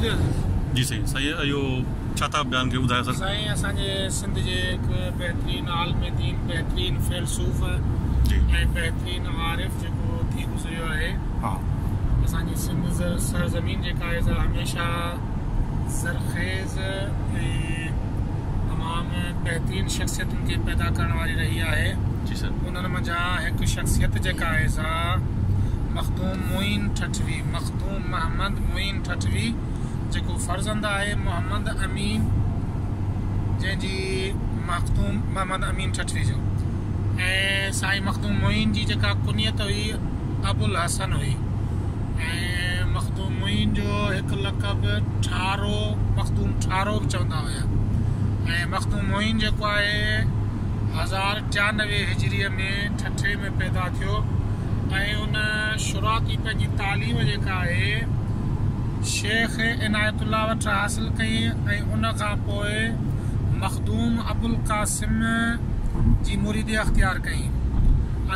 جي سائين سائين اهو ڇا ٿا بيان ڪيو ٻڌايو سر. سائين اسان جي سنڌ جي هڪ بهترين عالم دين بهترين فيلسوف جي ۽ بهترين عارف جيڪو ٿي گذريو آهي ها اسان جي سنڌ سرزمين جيڪا آهي سا هميشه زرخيز ۽ تمام بهترين شخصيتن کي پيدا ڪرڻ واري رهي آهي جي سر انهن منجهان هڪ شخصيت جيڪا آهي سا مخدوم معين ٺٽوي مخدوم محمد معين ٺٽوي جيڪو فرزند آهي محمد امين جنهن جي مخدوم محمد امين ٺٽوي جو ۽ سائين مخدوم معين جي جيڪا ڪنيت هئي ابوالحسن هئي ۽ مخدوم معين جو هڪ لقب ٺارو مخدوم ٺارو به چوندا هيا ۽ مخدوم معين جيڪو آهي 1093 هجريء ۾ ٺٽي ۾ پيدا ٿيو ۽ ان شروعاتي پنهنجي تعليم جيڪا آهي شيخ عنايت الله وٽ حاصل ڪئي ۽ ان کان پوء مخدوم ابوالقاسم جي مريدي اختيار ڪئي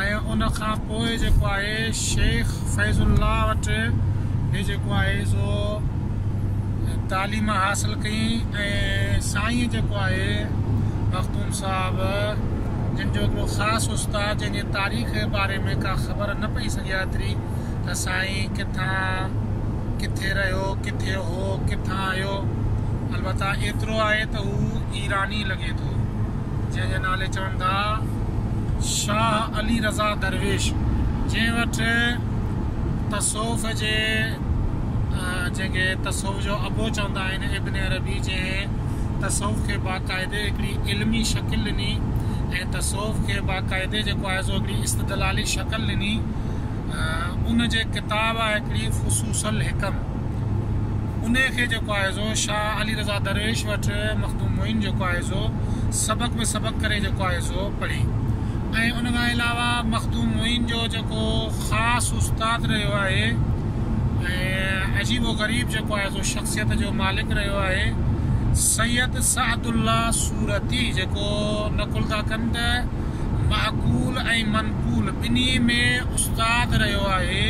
۽ ان کان پوء جيڪو آهي شيخ فيض الله وٽ به جيڪو آهي سو تعليم حاصل ڪئي ۽ سائين جيڪو آهي مخدوم صاحب جن جو هڪڙو خاص استاد جنهن جي تاريخ جي باري ۾ ڪا خبر نه پئي سگهي آهي ايتري ته سائين ڪٿان ڪٿي رهيو ڪٿي هو ڪٿان آيو البته ايترو آهي ته هو ايراني لڳي ٿو جنهن جي نالي چون ٿا شاهه علي رضا درويش جنهن وٽ تصوف جي جنهن کي تصوف جو ابو چوندا آهن ابن عربي جنهن تصوف کي باقاعدي هڪڙي علمي شڪل ڏني ۽ تصوف کي باقاعدي جيڪو آهي سو هڪڙي استدلالي شڪل ڏني ان جي ڪتاب آهي هڪڙي فصوص الحڪم انهي کي جيڪو آهي سو شاهه علي رضا درويش وٽ مخدوم معين جيڪو آهي سو سبق به سبق ڪري جيڪو آهي سو پڙهي ۽ ان کان علاوه مخدوم معين جو جيڪو خاص استاد رهيو آهي ۽ عجيب و غريب جيڪو آهي سو شخصيت جو مالڪ رهيو آهي سيد سعد الله سورتي جيڪو نقل ٿا ڪن ته معقول ۽ منقول ٻنهي ۾ استاد رهيو آهي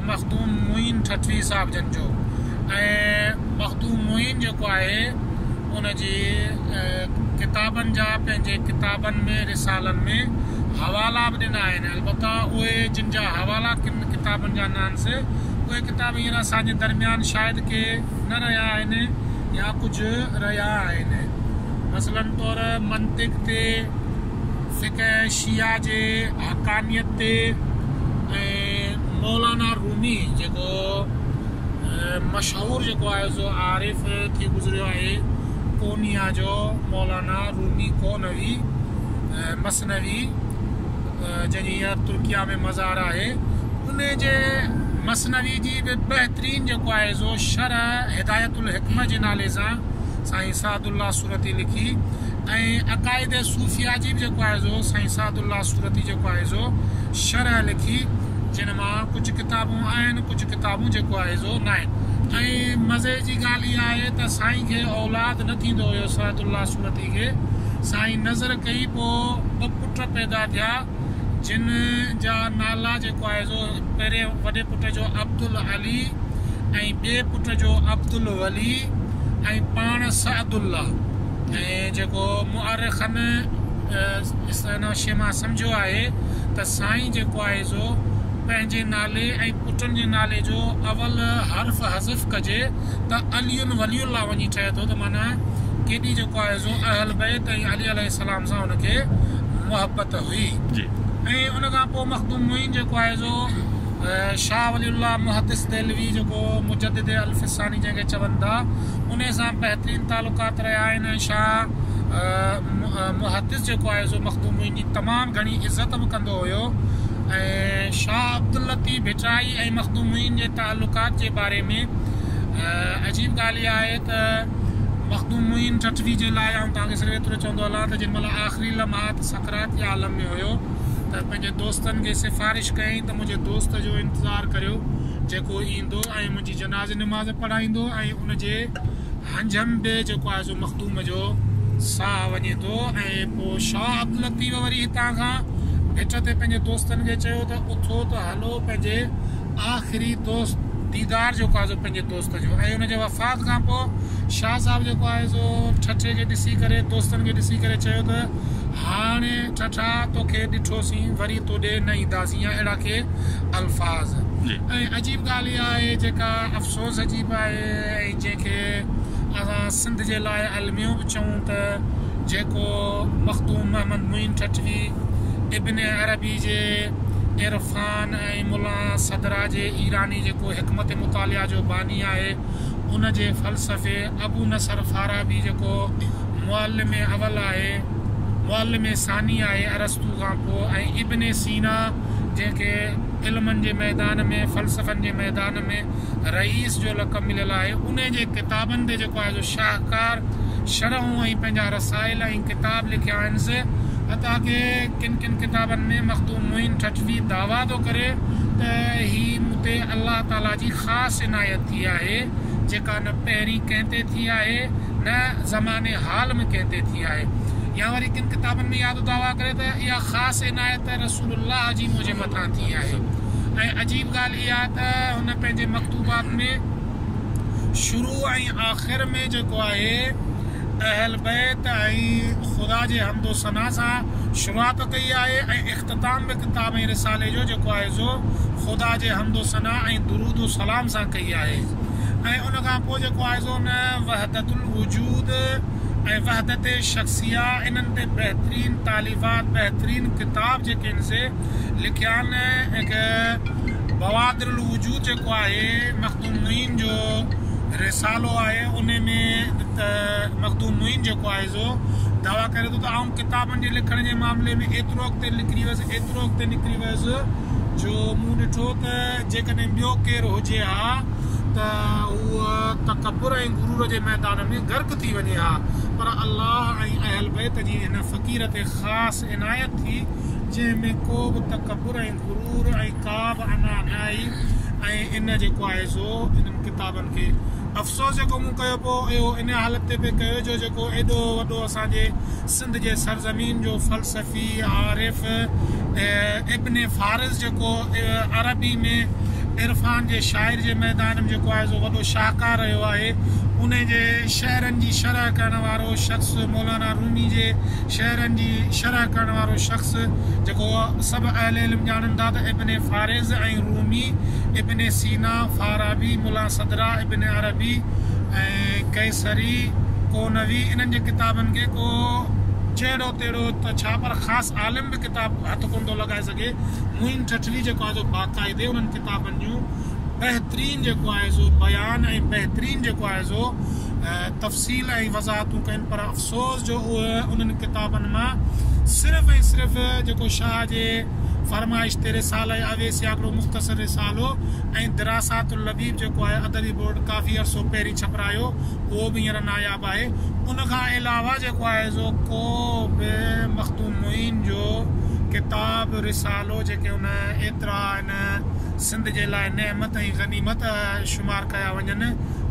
مخدوم معين ٺٽوي صاحب جن جو ۽ مخدوم معين جيڪو آهي ان جي ڪتابن جا پنهنجي ڪتابن ۾ رسالن ۾ حوالا به ڏنا آهن البته اهي جن جا حوالا ڪن ڪتابن جا نه آهن سي اهي ڪتاب هينئر اسان جي درميان شايد ڪي نه رهيا آهن يا ڪجهه رهيا آهن مثلاً طور منطق تي فقه شيعه جي حقانيت تي ۽ مولانا رومي جيڪو مشهور جيڪو آهي سو عارف ٿي گذريو آهي قونيا جو مولانا رومي قونوي مثنوي جنهن جي هينئر ترڪيا ۾ مزار آهي ان جي مثنوي جي به بهترين جيڪو آهي سو شرح هدايت الحڪمه جي نالي سان سائين سعد الله سورتي لکي ۽ عقائد صوفيا جي به جيڪو آهي سو سائين سعد الله سورتي جيڪو آهي سو شرح لکي جن مان ڪجهه ڪتابون آهن ڪجهه ڪتابون جيڪو آهي سو ناهن ۽ مزي جي ڳالهه اها آهي ته سائين کي اولاد نه ٿيندو هيو سعد الله سورتي کي سائين نذر ڪئي پوء ٻه پٽ پيدا ٿيا جن جا نالا جيڪو آهي سو پهرين وڏي پٽ جو عبدالعلي ۽ ٻئي پٽ جو عبدالولي ۽ پاڻ سعد الله ۽ جيڪو مؤرخن ان شيء مان سمجهيو آهي ته سائين جيڪو آهي سو پنهنجي نالي ۽ پٽن جي نالي جو اول حرف حذف ڪجي ته علي ولي الله وڃي ٺهي ٿو ته معنيٰ ڪيڏي جيڪو آهي سو اهل بيت ۽ علي عليه السلام سان ان کي محبت هئي. ۽ ان کان پوء مخدوم معين جيڪو آهي سو شاهه ولي الله محدث دهلوي جيڪو مجدد الف ثاني جنهن کي چون ٿا انهي سان بهترين تعلقات رهيا آهن ۽ شاهه محدث جيڪو آهي سو مخدوم معين جي تمام گهڻي عزت به ڪندو هيو ۽ شاهه عبداللطيف ڀٽائي ۽ مخدوم معين جي تعلقات جي باري ۾ عجيب ڳالهه اها آهي ته مخدوم معين ٺٽوي جي لاء آئون توهان کي صرف ايترو چوندو هلان ته جنهن مهل آخري لمحات سڪرات جي عالم ۾ هيو ته پنهنجي دوستن کي سفارش ڪيائين ته منهنجي دوست جو انتظار ڪريو جيڪو ايندو ۽ منهنجي جنازي نماز پڙهائيندو ۽ ان جي هنج ۾ به جيڪو آهي سو مخدوم جو ساهه وڃي ٿو ۽ پوء شاهه عبداللطيف وري هتان کان ڀٽ تي پنهنجي دوستن کي چيو ته اٿو ته هلو پنهنجي آخري دوست ديدار جيڪو آهي سو پنهنجي دوست جو ۽ ان جي وفات کان پوء شاهه صاحب جيڪو آهي سو ٺٽي کي ڏسي ڪري دوستن کي ڏسي ڪري چيو ته هاڻي ٺٽا توکي ڏٺوسين وري توڏي نه اينداسين يا اهڙا ڪي الفاظ. ۽ عجيب ڳالهه اها آهي جيڪا افسوس جي به آهي ۽ جنهن کي اسان سنڌ جي لاء الميو به چئون ته جيڪو مخدوم محمد معين ٺٽوي ابن عربي جي عرفان ۽ ملا صدرا جي ايراني جيڪو حڪمت مطالعه جو باني آهي ان جي فلسفي ابو نصر فارابي جيڪو معلم اول آهي معلم ثاني آهي ارسطو کان پوء ۽ ابن سينا جنهن کي علمن جي ميدان ۾ فلسفن جي ميدان ۾ رئيس جو لقب مليل آهي انهي جي ڪتابن تي جيڪو آهي سو شاهڪار شرحون ۽ پنهنجا رسائل ۽ ڪتاب لکيا آهن سي حتيٰ ڪه ڪن ڪن ڪتابن ۾ مخدوم معين ٺٽوي دعويٰ ٿو ڪري ته هي مون تي الله تعاليٰ جي خاص عنايت ٿي آهي جيڪا نه پهرين ڪنهن تي ٿي آهي نه زماني حال ۾ ڪنهن تي ٿي آهي يا وري ڪن ڪتابن ۾ اها ٿو دعويٰ ڪري ته اها خاص عنايت رسول الله جي منهنجي مٿان ٿي آهي ۽ عجيب ڳالهه اها ته هن پنهنجي مڪتوبات ۾ شروع ۽ آخر ۾ جيڪو آهي اهل بيت ۽ خدا جي حمد و ثنا سان شروعات ڪئي آهي ۽ اختتام به ڪتاب ۽ رسالي جو جيڪو آهي سو خدا جي حمد و ثنا ۽ درود و سلام سان ڪئي آهي ۽ ان کان پوء جيڪو آهي سو ان وحدت الوجود ۽ وحدت شخصيه انهن تي بهترين تاليفات بهترين ڪتاب جيڪي آهن سي لکيا آهن. هڪ بوادر الوجود جيڪو آهي مخدوم معين جو رسالو آهي ان ۾ ته مخدوم معين جيڪو آهي سو دعويٰ ڪري ٿو ته آئون ڪتابن جي لکڻ جي معاملي ۾ ايترو اڳتي نڪري ويس ايترو اڳتي نڪري ويس جو مون ڏٺو ته جيڪڏهن ٻيو ڪير هجي ها ته هو تڪبر ۽ غرور جي ميدان ۾ غرق ٿي وڃي ها پر الله ۽ اهل بيت جي هن فقير تي خاص عنايت ٿي جنهن ۾ ڪو به تڪبر ۽ غرور ۽ ڪا به انا نه آئي ۽ ان جيڪو آهي سو انهن ڪتابن کي افسوس جيڪو مون ڪيو پو اهو ان حالت تي پئي ڪيو جو جيڪو ايڏو وڏو اسان جي سنڌ جي سرزمين جو فلسفي عارف ابن فارض جيڪو عربي ۾ عرفان جي شاعر جي ميدان ۾ جيڪو آهي سو وڏو شاهڪار رهيو آهي انهي جي شعرن جي شرح ڪرڻ وارو شخص مولانا رومي جي شعرن جي شرح ڪرڻ وارو شخص جيڪو سڀ اهل علم ڄاڻن ٿا ته ابن فارض ۽ رومي، ابن سينا، فارابي، ملا صدرا، ابن عربي ۽ قيصري، قونوي انهن جي ڪتابن کي ڪو جهڙو تهڙو ته ڇا پر خاص عالم به ڪتاب هٿ ڪونه ٿو لڳائي سگهي. معين ٺٽوي جيڪو آهي سو باقاعدي انهن ڪتابن جون بهترين جيڪو آهي سو بيان ۽ بهترين جيڪو آهي سو تفصيل ۽ وضاحتون ڪين پر افسوس جو اهي انهن ڪتابن مان صرف ۽ صرف جيڪو شاهه جي فرمائش تي رساله اويسيه هڪڙو مختصر رسالو ۽ دراسات اللبيب جيڪو آهي ادبي بورڊ ڪافي عرصو پهرين ڇپرايو اهو به هينئر ناياب آهي ان کان علاوه جيڪو آهي سو ڪو به مخدوم معين جو ڪتاب رسالو جيڪي ان ايترا ان سنڌ جي لاء نعمت ۽ غنيمت شمار ڪيا وڃن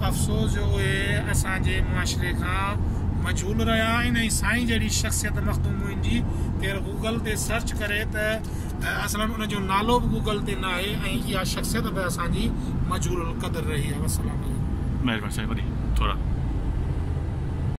افسوس جو اهي اسان جي معاشري کان مجهول رهيا آهن ۽ سائين جهڙي شخصيت مخدوم معين جي ڪير گوگل تي سرچ ڪري ته اصلا ان جو نالو به گوگل تي ناهي ۽ اها شخصيت به اسان جي مجهول القدر رهي آهي والسلام عليڪم. مهرباني سائين وڏي ٿورا.